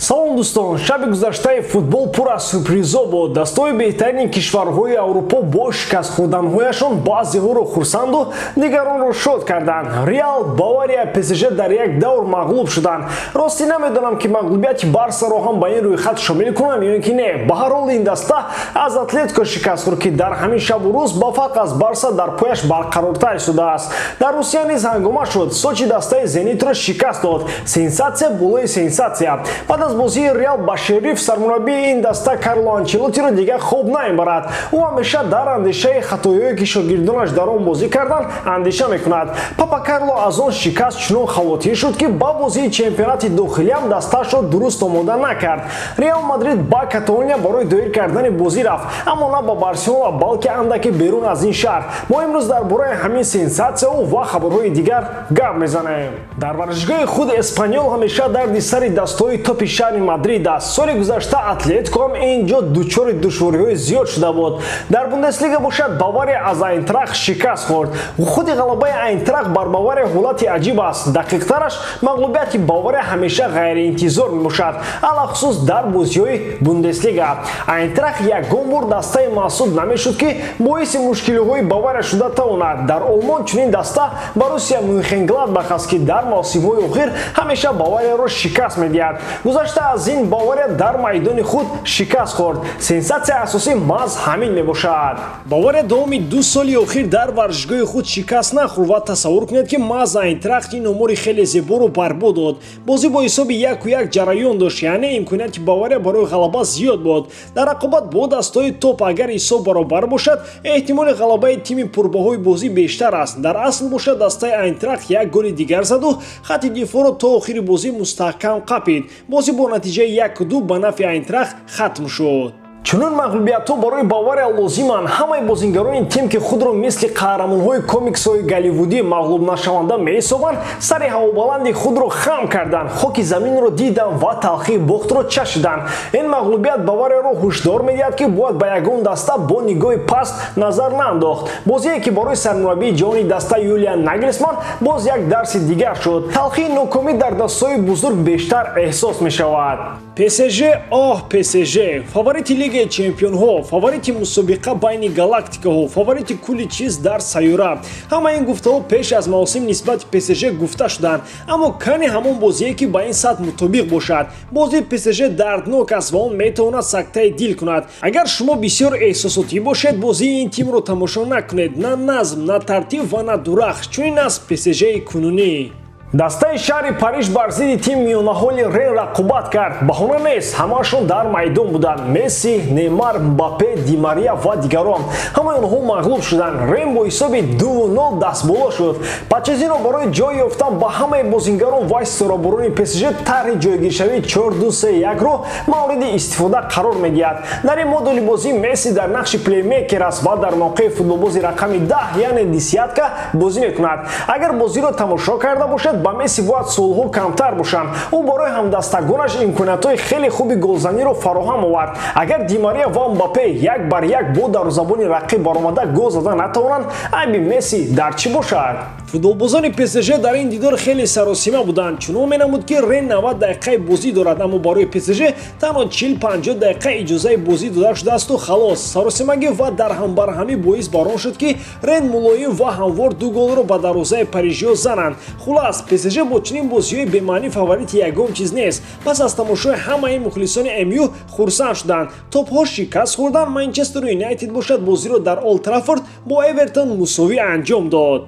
Салом, дӯстон! Шаби гузаштаи футбол пур аз сюрпризҳо буд. Дастаҳои беҳтарини кишварҳои Аврупо бо шикаст хӯрданҳояшон баъзеҳоро хурсанду дигаронро шод карданд. Реал, Бавария, ПСЖ дар як давр мағлуб шуданд. Ростӣ, намедонам, ки мағлубияти Барсаро ҳам ба ин рӯйхат шомил кунам ё ин ки не. Ба ҳар ҳол, ин даста аз Атлетико шикаст хӯрд, ки дар ҳамин шабу рӯз ба фарқ аз Барса дар пояш барқарортар шудааст. Дар Русия низ ҳангома шуд. Сочи дастаи Зенитро шикаст дод. Сенсатсия болои сенсатсия. Баъд аз бозии Реал ба Шериф сармураббии ин даста Карло Анчелотиро дигар хоб намебарад. Ӯ ҳамеша дар андешаи хатоиҳое, ки шогирдонаш дар он бозӣ карданд, андеша мекунад. Папа Карло аз он шикаст чунон хавотир шуд, ки ба бозии чемпионати дохилиам дастаашро дуруст омода накард. Реал Мадрид ба Каталония барои доир кардани бозӣ рафт, аммо на ба Барселона, балки андаке берун аз ин шаҳр. Мо имрӯз дар бораи ҳамин сенсатсияу ва хабарҳои дигар гап мезанем. Дар варзишгоҳи худ Эспаньол ҳамеша дарди сари дастаҳои топи шаҳри Мадрид аст. Соли гузашта Атлетико ҳам ин ҷо дучори душвориҳои зиёд шуда буд. Дар Бундеслига бошад, Бавария аз Айнтрахт шикаст хӯрд. Худи ғалабаи Айнтрахт бар Бавария ҳолати аҷиб аст. Дақиқтараш, мағлубияти Бавария ҳамеша ғайриинтизор мебошад, алахусус дар бозиҳои Бундеслига. Айнтрахт ягон бор дастаи маҳсуб намешуд, ки боиси мушкилиҳои Бавария шуда тавонад. Дар Олмон чунин даста Боруссия Мюнхенгладбах аст, ки дар мавсимҳои охир ҳамеша Баварияро шикаст медиҳад. Гузашта аз ин, Бавария дар майдони худ шикаст хӯрд. Сенсатсияи асосӣ маҳз ҳамин мебошад. Бавария давоми 2 соли охир дар варзишгоҳи худ шикаст нахӯрд ва тасаввур кунед, ки маҳз Айнтрахт ин омори хеле зеборо барбод дод. Бозӣ бо ҳисоби 1-1 ҷараён дошт, яъне имконияти Бавария барои ғалаба зиёд буд. Дар рақобат бо дастаҳои топ агар ҳисоб баробар бошад, эҳтимоли ғалабаи тими пурбаҳои бозӣ бештар аст. Дар асл бошад, дастаи Айнтрахт як голи дигар заду хатти дифоъро то охири бозӣ мустаҳкам қапид. Бозӣ бо натиҷаи 1-2 ба нафъи Айнтрахт хатм шуд. Чунин мағлубиятҳо барои Бавария лозиманд. Ҳамаи бозингарони тим, ки худро мисли қаҳрамонҳои комиксҳои голливудӣ мағлубнашаванда меҳисобанд, сари ҳавобаланди худро хам карданд, хоки заминро диданд ва талхии бохтро чашиданд. Ин мағлубият Баварияро ҳушдор медиҳад, ки бояд ба ягон даста бо нигоҳи паст назар наандохт. Бозие, ки барои сармураббии ҷавони даста Юлиан Нагелсман боз як дарси дигар шуд. Талхии нокомӣ дар дастаҳои бузург бештар эҳсос мешавад. ПСЖ, оҳ, ПСЖ, фаворити Лигаи чемпионҳо, фаворити мусобиқа байни галактикаҳо, фаворити кулли чиз дар сайёра. Ҳама ин гуфтаҳо пеш аз мавсим нисбати ПСЖ гуфта шуданд, аммо кани ҳамон бозие, ки ба ин сатҳ мутобиқ бошад? Бозии ПСЖ дарднок аст ва он метавонад сактаи дил кунад. Агар шумо бисёр эҳсосотӣ бошед, бозии ин тимро тамошо накунед. На назм, на тартиб ва на дурахш. Чунин аст ПСЖи кунунӣ. Дастаи шаҳри Париж бар зидди тими миёнаҳоли Рен рақобат кард. Баҳона нест, ҳамаашон дар майдон буданд: Месси, Неймар, Мбаппе, Димария ва дигарон. Ҳамаи онҳо мағлуб шуданд. Рен бо ҳисоби 2-0 дастболо шуд. Почеттино барои ҷой ёфтан ба ҳамаи бозингарон ва ситораборони ПСЖ тарҳи ҷойгиршавии 4-2-3-1-ро мавриди истифода қарор медиҳад. Дар ин модули бозӣ Месси дар нақши плеймейкер аст ва дар мавқеи футболбози рақами 10, яъне десятка, бозӣ мекунад. Агар бозиро тамошо карда бошед, ба Месси бояд суолҳо камтар бошанд. Ӯ барои ҳамдастагонаш имкониятҳои хеле хуби голзаниро фароҳам овард. Агар Димария ва Мбаппе як бар як бо дарвозабони рақиб баромада гол зада натавонанд, айби Месси дар чӣ бошад? Футболбозони ПСЖ дар ин дидор хеле саросима буданд. Чунон менамуд, ки Рен 90 дақиқаи бозӣ дорад, аммо барои ПСЖ танҳо 40-50 дақиқа иҷозаи бозӣ дода шудаасту халос. Саросимагӣ ва дарҳамбарҳамӣ боис бар он шуд, ки Рен мулоим ва ҳамвор ду голро ба дарвозаи парижиё зананд. Хулас, ПСЖ бо чунин бозиҳои бемаънӣ фаворити ягон чиз нест. Пас аз тамошои ҳамаи мухлисони МЮ хурсанд шуданд, топҳо шикаст хӯрданд. Манчестер Юнайтед бошад, бозиро дар Олд Траффорд бо Эвертон мусовӣ анҷом дод.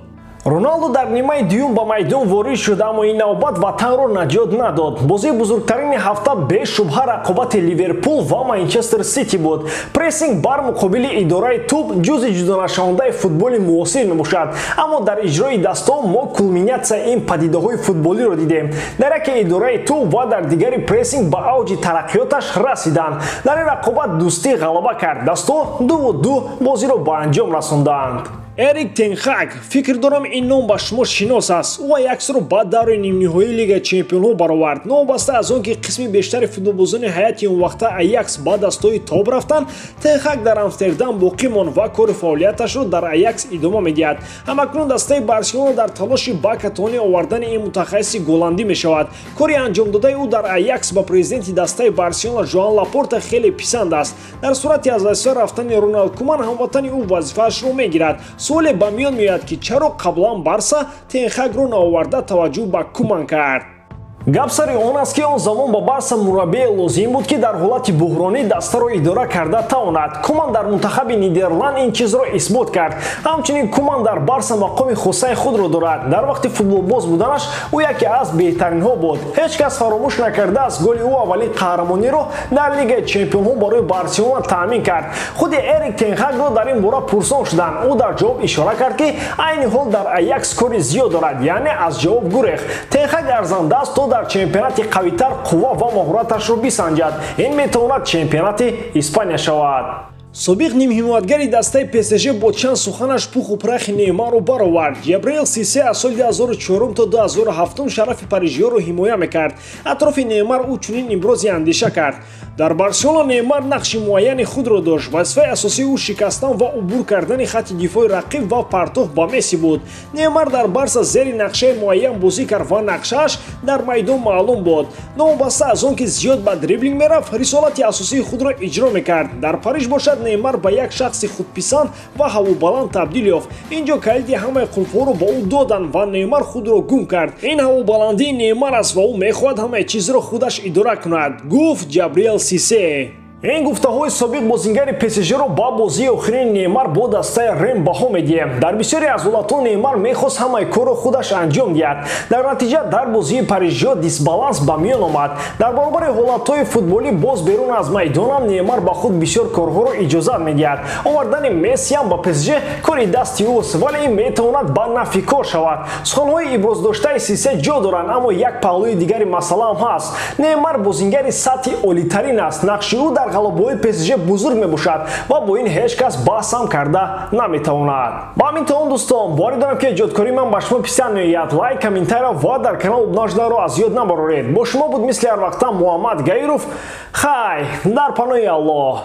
Роналду дар нимаи дуюм ба майдон ворид шуд, аммо ин навбат ватанро наҷот надод. Бозии бузургтарини ҳафта бешубҳа рақобати Ливерпул ва Манчестер Сити буд. Прессинг бар муқобили идораи тӯб ҷузъи ҷудонашавандаи футболи муосир мебошад, аммо дар иҷрои дастаҳо мо кулминатсияи ин падидаҳои футболиро дидем. Дар яке идораи тӯб ва дар дигари прессинг ба авҷи тараққиёташ расиданд. Дар ин рақобат дӯстӣ ғалаба кард. Дастаҳо 2-2 бозиро ба анҷом расонданд. Эрик тен Хаг. Фикр дорам, ин ном ба шумо шинос аст. Ӯ Аяксро ба даври нимниҳоии Лигаи чемпионҳо баровард. Новобаста аз он ки қисми бештари футболбозони ҳайати он вақта Аякс ба дастҳои топ рафтанд, Тен Хаг дар Амстердам боқӣ монд ва кори фаъолияташро дар Аякс идома медиҳад. Ҳамакнун дастаи Барселона дар талоши ба Каталония овардани ин мутахассиси голландӣ мешавад. Кори анҷомдодаи ӯ дар Аякс ба президенти дастаи Барселона Жоан Лапорта хеле писанд аст. Дар сурати аз вазифа рафтани Роналд Куман, ҳамватани ӯ вазифаашро мегирад. Суоле ба миён меояд, ки чаро қаблан Барса Тен Хагро наоварда, таваҷҷӯҳ ба Куман кард? Гап сари он аст, ки он замон ба Барса мураббие лозим буд, ки дар ҳолати буҳронӣ дастаро идора карда тавонад. Куман дар мунтахаби Нидерланд ин чизро исбот кард. Ҳамчунин Куман дар Барса мақоми хосаи худро дорад. Дар вақти футболбоз буданаш ӯ яке аз беҳтаринҳо буд. Ҳеҷ кас фаромӯш накардааст голи ӯ аввалин қаҳрамониро дар Лигаи чемпионҳо барои Барселона таъмин кард. Худи Эрик тен Хагро дар ин бора пурсон шуданд. Ӯ дар ҷавоб ишора кард, ки айни ҳол дар Аякс кори зиёд дорад, яъне аз ҷавоб гурехт. Тен Хаг арзанда аст, то дар чемпионати қавитар қувва ва маҳораташро бисанҷад. Ин метавонад чемпионати Испания шавад. Собиқ нимҳимоятгари дастаи ПСЖ бо чанд суханаш пуху прахи Неймарро баровард. Ҷабриэл Сисе аз соли 2004 то 2007 шарафи парижиёро ҳимоя мекард. Атрофи Неймар ӯ чунин ибрози андеша кард: «Дар Барселона Неймар нақши муайяни худро дошт. Вазифаи асосии ӯ шикастан ва убур кардани хатти дифои рақиб ва партоф ба Месси буд. Неймар дар Барса зери нақшаи муайян бозӣ кард ва нақшааш дар майдон маълум буд. Новобаста аз он ки зиёд ба дриблинг мерафт, рисолати асосии худро иҷро мекард. Дар Париж бошад, Неймар ба як шахси худписанд ва ҳавобаланд табдил ёфт. Инҷо калиди ҳамаи қулфҳоро ба ӯ доданд ва Неймар худро гум кард. Ин ҳавобаландии Неймар аст ва ӯ мехоҳад ҳамаи чизро худаш идора кунад», гуфт Ҷабриэл Сисе. Ин гуфтаҳои собиқ бозингари ПСЖро ба бозии охирини Неймар бо дастаи Рем баҳо медиҳем. Дар бисёре аз ҳолатҳо Неймар мехост ҳамаи корро худаш анҷом диҳад. Дар натиҷа дар бозии парижиё дисбаланс ба миён омад. Дар баробари ҳолатҳои футболӣ, боз берун аз майдонам Неймар ба худ бисёр корҳоро иҷозат медиҳад. Овардани Мессиам ба ПСЖ кори дасти ӯст, вале ин метавонад ба нафъи кор шавад. Суханҳои иброздоштаи Сисе ҷо доранд, аммо як паҳлӯи дигари масъалаам ҳаст. Неймар бозингари сатҳи олитарин аст. Нақши ӯ дар ғалабаҳои ПСЖ бузург мебошад ва бо ин ҳеҷ кас баҳсам карда наметавонад. Ба ҳамин тамом, дӯстон. Боварӣ дорам, ки эҷодкории ман ба шумо писанд меояд. Лайк, комментария ва дар канал обуна шуданро аз ёд набароред. Бо шумо буд мисли ҳар вақта Муҳаммад Гаиров. Хай, дар паноҳи Аллоҳ.